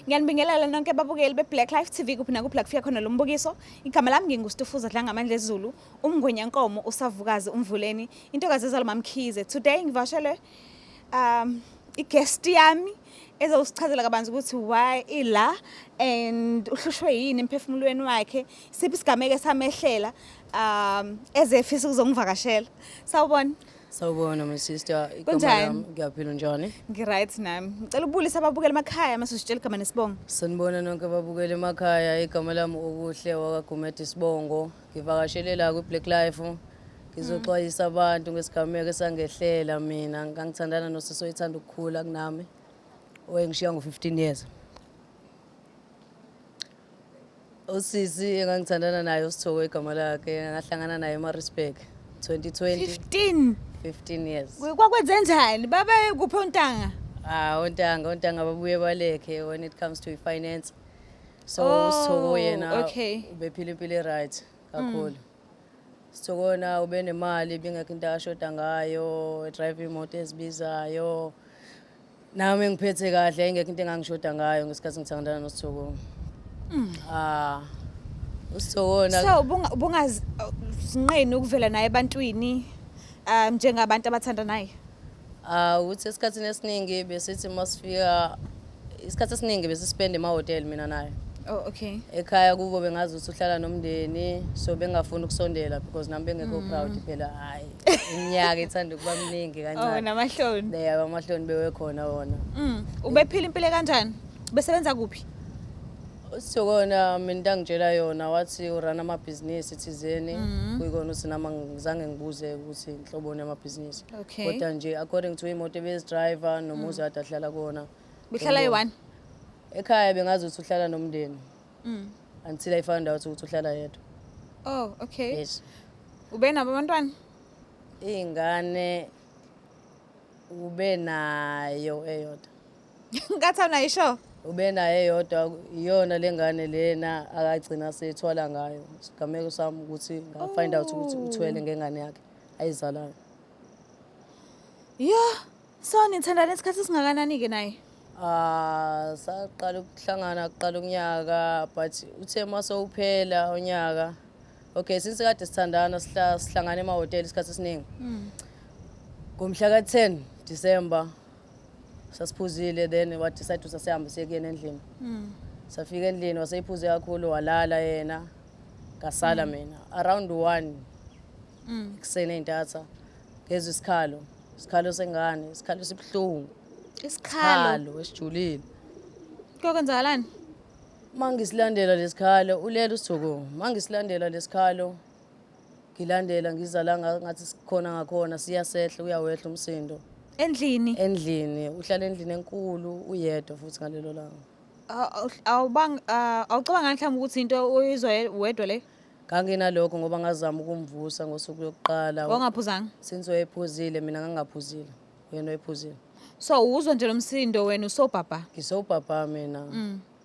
Ngiyanibingelela nonke babukeli be-Black Life TV kuphi nakuphi la kufika khona lo mbukiso. Igama lami nginguStufuza Dlangamandla Zulu, umngwenyankomo usavukazi umvuleni, intokazi ezalwa MaMkhize. Today ngivashelwe i-guest yami ezosichazela kabanzi ukuthi why ila and uhlushwe yini emphefumulweni wakhe, siphi isigameko esamehlela ezefisa ukuzongivakashela. Sawubona. Sawubona my sister. Igama Kunjani? lami ngiyaphila, njani? Ngi-right nami. Ngicela ukubulisa ababukeli emakhaya mase usitshela igama nesibongo. Sanibona nonke ababukeli emakhaya. Igama lami Okuhle wakaGumede isibongo. Ngivakashele la kwi-Black Life. Ngizoxwayisa abantu ngesigameko esangehlela mina. Ngangithandana nosisi oyithanda ukukhula kunami. Owayengishiya ngo-15 years. Usisi engangithandana naye uSithoko igama lakhe, ngahlangana naye eMaritzburg 2020. 15. 15 years. Kwakwenze njani? Babe kuphi ontanga? Ah, ontanga babuye balekhe when it comes to finance. So uSithoko yena ubephila impilo e-right kakhulu. Sithokona ube nemali, bingekho into ashoda ngayo, drive imoto ezibizayo. Nami ngiphethe kahle, ingekho into engangishoda ngayo ngesikhathi ngithandana noSithoko. Ah. USithokona So ubungazinqeni ukuvela naye ebantwini njengabantu abathanda naye? Ah, ukuthi esikhathini esiningi besithi masifika, isikhathi esiningi besispend emahhotela mina naye. Oh, okay. Ekhaya kubo bengazi ukuthi uhlala nomndeni, so bengafuni ukusondela because nami bengekho proud phela, hayi, iminyaka ithanda ukuba miningi kancane. Namahloni. Yeah, amahloni bewekhona wona. Ubephila impilo kanjani? Besebenza kuphi? Usithokona mina into angitshela yona wathi urana amabhizinisi thizeni, kuyikona ukuthi nami angizange ngibuze ukuthi inhloboni yamabhizinisi. Kodwa nje according to imoto ebezidriver nomuzi kade ahlala kuwona. Behlala eyi-one? Ekhaya bengazi ukuthi uhlala nomndeni. Until I found out ukuthi uhlala yedwa. Oh, okay. Yes. Ube nabo abantwana? Ingane ube nayo eyodwa. Ngathi awunayo isho? Ube nayo eyodwa, iyona lengane lena akagcina sethwala ngayo. Isigameko sami ukuthi nga find out ukuthi uthwele ngengane yakhe ayizalayo. Yo, so nithandana isikhathi esingakanani ke naye? Ah, saqala ukuhlangana kuqala unyaka, but uthe mase uphela unyaka. Okay, since kade sithandana sihlangana emahhotela isikhathi esiningi. Ngomhla ka-10 December sasiphuzile, then wa decide ukuthi asihambe siye kuyena endlini. Safika endlini waseyiphuze kakhulu, walala yena, ngasala mina around 1 ekuseni ey'ntatha, ngezwa isikhalo, isikhalo sengane, isikhalo sibuhlungu. Isikhalo. Isikhalo esijulile. Kuyokwenzakalani? Mangisilandela lesikhalo, ulele uSithoko. Mangisilandela lesikhalo, ngilandela ngiza la ngathi sikhona ngakhona, siyasehla, uyawehla umsindo. Endlini? Endlini, uhlala endlini enkulu, uyedwa futhi ngalelo langa. Awubang awucabanga mhlawumbe ukuthi into oyizwa wedwa le? Nganginalokho ngoba ngazama ukumvusa ngosuku lokuqala. Wangaphuzanga? Since wayephuzile, mina ngangaphuzile. Yena wayephuzile. So uzwa nje lo msindo wena usobhabha? Ngisobhabha mina.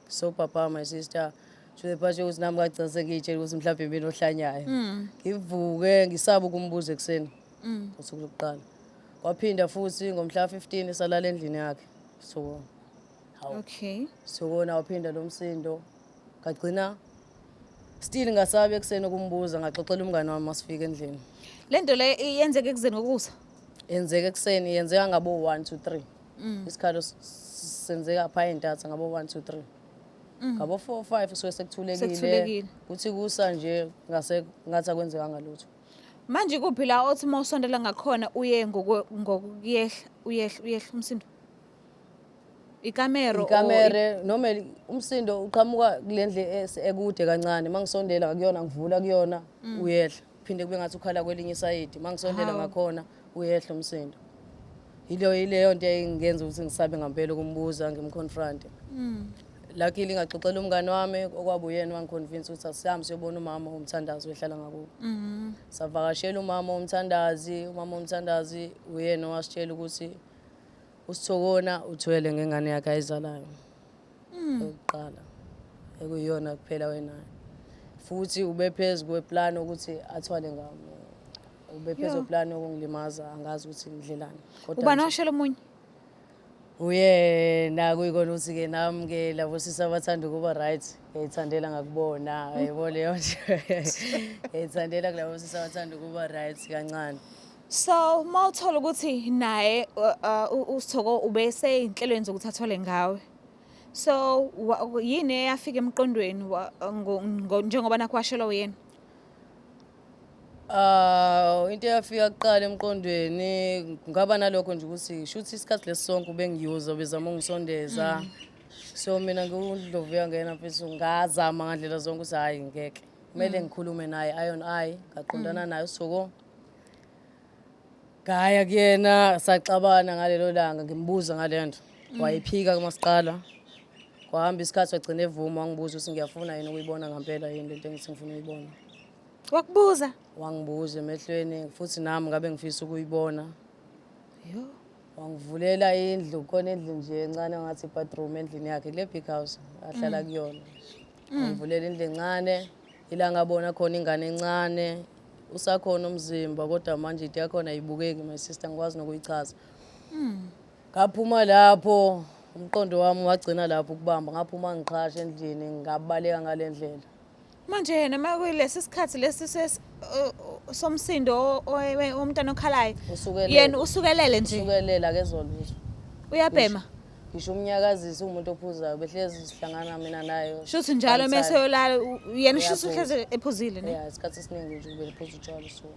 Ngisobhabha my sister. To the point ukuthi nami ngagcina sengiyitshela ukuthi mhlawumbe mina ohlanyayo. Ngivuke ngisaba ukumbuza ekuseni. Ngosuku lokuqala. Kwaphinda futhi ngomhla 15 salala endlini yakhe. So hawu. So kona waphinda lo msindo. Ngagcina still ngasabi ekuseni ukumbuza, ngaxoxela umngane wami masifika endlini. Le nto le yenzeke ekuzeni kokusa? Yenzeka ekuseni, yenzeka ngabo 1 2 3. Isikhalo senzeka pha entatha ngabo 1 2 3. Ngabo 4 5 kusuke sekuthulekile. Sekuthulekile. Kuthi kusa nje ngase ngathi akwenzekanga lutho. Manje kuphi la othi uma usondela ngakhona uye ngokuyehla, uyehla, uyehla umsindo? Ikamero or Ikamere noma umsindo uqhamuka kule ndlu ekude kancane, mangisondela kuyona ngivula kuyona uyehla. Phinde kube ngathi ukhala kwelinye isayidi, mangisondela ngakhona uyehla umsindo. Yileyo nto engenza ukuthi ngisabe ngempela ukumbuza, ngimconfront. Luckily ngaxoxela umngane wami okwaba uyena wangiconvince ukuthi asihambe siyobona umama womthandazi ohlala ngakubo. Savakashela umama womthandazi, umama womthandazi uyena owasitshela ukuthi uSithokona uthwele ngengane yakhe ayizalayo. Yokuqala. Ekuyiyona kuphela wenayo. Futhi ube phezu kweplan ukuthi athwale ngami. Ube phezu kweplan yokungilimaza, angazi ukuthi indlelani. Kodwa ubani washela omunye? Uyena kuyikona ukuthi-ke nami-ke labo sisi abathanda ukuba right, ngiyayithandela ngakubona, yayibona leyo nto. Ngiyayithandela kulabo sisi abathanda ukuba right kancane. So uma uthola ukuthi naye uSithoko ubesey'nhlelweni zokuthi athole ngawe. So yini eyafika emqondweni njengoba nakho washelwa uyena? Ah, into eyafika kuqala emqondweni ngaba nalokho nje ukuthi shuthi isikhathi lesi sonke ubengiyuza bezama ungisondeza. So mina ngiwundlovu uyangena mfethu, ngazama ngandlela zonke ukuthi hhayi ngeke. Kumele ngikhulume naye eye on eye, ngaqondana naye uSithoko. Ngaya kuyena saxabana ngalelo langa ngimbuza ngale nto. Wayiphika uma siqala. Kwahamba isikhathi wagcina evuma, wangibuza ukuthi ngiyafuna yini ukuyibona ngempela yini lento engithi ngifuna ukuyibona. Wakubuza? Wangibuza emehlweni futhi nami ngabe ngifisa ukuyibona. Yo. Wangivulela indlu, khona indlu nje encane ngathi i-bathroom endlini yakhe kule big house ahlala kuyona. Wangivulela indlu encane, ila ngabona khona ingane encane, usakhona umzimba kodwa manje into yakhona ayibukeki my sister, ngikwazi nokuyichaza. Ngaphuma lapho, umqondo wami wagcina lapho ukubamba, ngaphuma ngiqhasha endlini, ngabaleka ngale ndlela. Manje yena makuyilesi sikhathi lesi somsindo womntana okhalayo. Usukelele. Yena usukelele nje. Usukelela akezwa lutho. Uyabhema. Ngisho umnyakazisi umuntu ophuzayo, behlezi sihlangana mina naye. Shuthi njalo Sometime. mese yolala yena shuthi Uyaphuza. uhlezi ephuzile ne. Yeah, isikhathi esiningi nje ube ephuza utshwala usuku.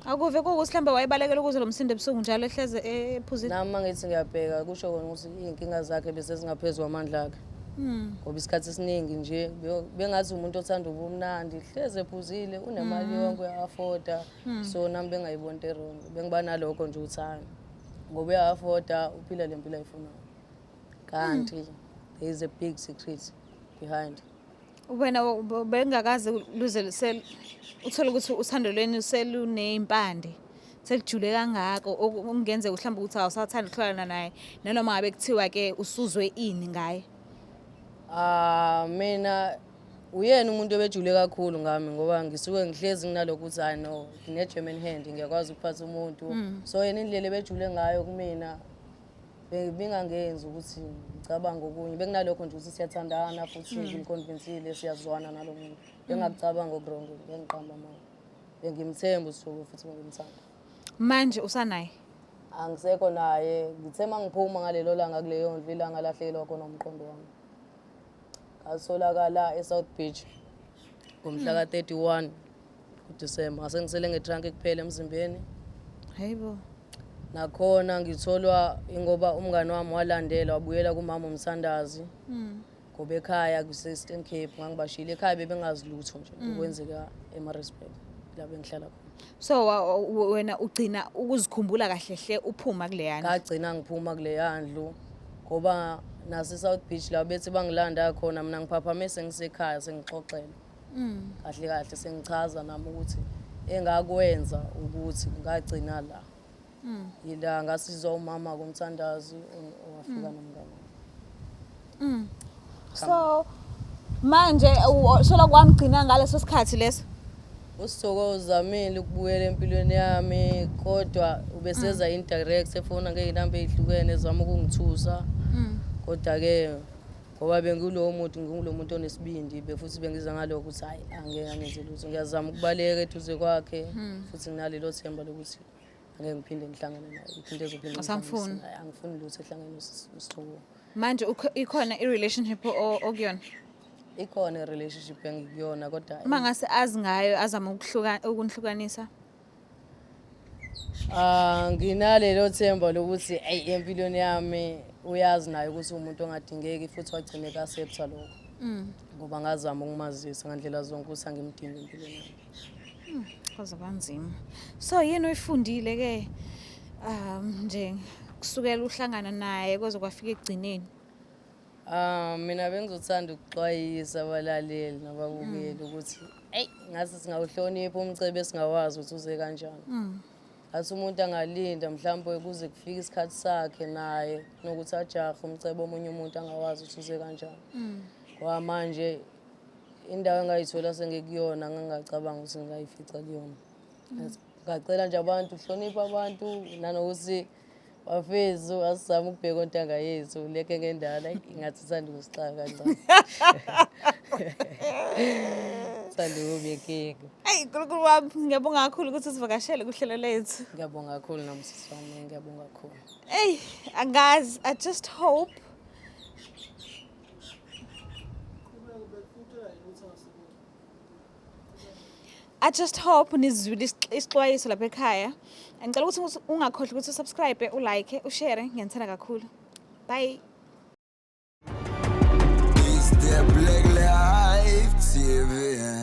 Akuve kuwukuthi mhlawumbe wayebalekela ukuze lo msindo ebusuku njalo ehleze ephuzile. Nami uma ngithi ngiyabheka kusho kona ukuthi iy'nkinga zakhe bese zingaphezu kwamandla akhe. Ngoba isikhathi esiningi nje bengathi umuntu othanda ubumnandi, hlezi ephuzile, unemali yonke uya-afforda. So nami bengayiboni into e-wrong. Bengiba nalokho nje ukuthi hayi ngoba uya-afforda uphila le mpilo ayifunayo. Kanti there is a big secret behind. Wena bengakaze luze uthole ukuthi uthando lwenu seluney'mpande, selijule kangako okungenzeka mhlawumbe ukuthi awusathandi ukuhlala naye nanoma ngabe kuthiwa-ke usuzwe ini ngaye. Ah, mina uyena umuntu obejule kakhulu ngami ngoba ngisuke ngihlezi nginalokho ukuthi hayi no, ngine-German hand, ngiyakwazi ukuphatha umuntu. So yena indlela ebejule ngayo kumina bingangenzi ukuthi ngicabange okunye. Bekunalokho nje ukuthi siyathandana futhi ngimconvincile siyazwana nalo muntu. Bengakucabanga oku-wrong, bengiqamba amanga. Bengimthemba uSithoko futhi bengimthanda. Manje usanaye? Angisekho naye, ngithe uma ngiphuma ngalelo langa kuleyo ndlu, ilanga lahlekelwa khona umqondo wami. Ngatholakala e-South Beach ngomhla ka-31 kuDisemba. Ngase ngisele nge-trunk kuphela emzimbeni. Hayibo. Nakhona ngitholwa ingoba umngani wami walandela wabuyela kumama umthandazi. Ngoba ekhaya kuse-Eastern Cape ngangibashiyile ekhaya, bebengazi lutho nje okwenzeka eMaritzburg la bengihlala khona. So wena ugcina ukuzikhumbula kahle hle uphuma kuleya ndlu? Ngagcina ngiphuma kuleya ndlu ngoba nase-South Beach la bethi bangilanda khona, mina ngiphaphame sengisekhaya sengixoxela kahle kahle sengichaza nami ukuthi engakwenza ukuthi ngagcina la. Yila ngasizwa umama komthandazi owafika nomngane. So manje solo kwamgcina ngaleso sikhathi leso? USithoko uzamile ukubuyela empilweni yami kodwa ubeseza indirect efona ngey'namba ey'hlukene ezama ukungithusa. Kodwa-ke ngoba bengulowo muntu, ngingulo muntu onesibindi, futhi bengiza ngalokho ukuthi hhayi angeke angenze lutho. Ngiyazama ukubaleka eduze kwakhe futhi nginalelo themba lokuthi angeke ngiphinde ngihlangane naye, ngiphinde ezophinde Awusamfuni? ngihlanganise naye. Angifuni lutho ehlangene noSithoko. Manje ikhona i-relationship okuyona? Ikhona i-relationship engikuyona kodwa Uma ngase azi ngayo azama ukunihlukanisa? Ah, nginalelo themba lokuthi eyi empilweni yami uyazi naye ukuthi umuntu ongadingeki futhi wagcine ka-accepta lokho. Ngoba ngazama ukumazisa ngandlela zonke ukuthi angimdingi empilweni yami. Kwaze kwanzima. So yini oyifundile ke nje kusukela uhlangana naye kwaze kwafika ekugcineni? Ah, mina bengizothanda ukuxwayisa abalaleli nababukeli ukuthi eyi ngathi singawuhlonipha umcebo esingawazi ukuthi uze kanjani. Ngathi umuntu angalinda mhlawumbe kuze kufike isikhathi sakhe naye nokuthi ajahe umcebo omunye umuntu angawazi ukuthi uze kanjani. Ngoba manje indawo engayithola sengikuyona ngangingacabanga ukuthi ngingayifica kuyona. Ngacela nje abantu hlonipha abantu nanokuthi Bafethu, asizame ukubheka ontanga yethu leke ngendala ingathi ithanda ukusixaka kancane. Thanda ukuba inkinga. Eyi Nkulunkulu wami, ngiyabonga kakhulu ukuthi usivakashele kuhlelo lethu. Ngiyabonga kakhulu nami sisi wami, ngiyabonga kakhulu. Eyi, angazi, I just hope. I just hope nizwile isixwayiso lapha ekhaya. Ngicela ukuthi ungakhohlwa ukuthi usubscribe, ulike, ushare, ngiyanithanda kakhulu. Bye. It's the Black Life TV.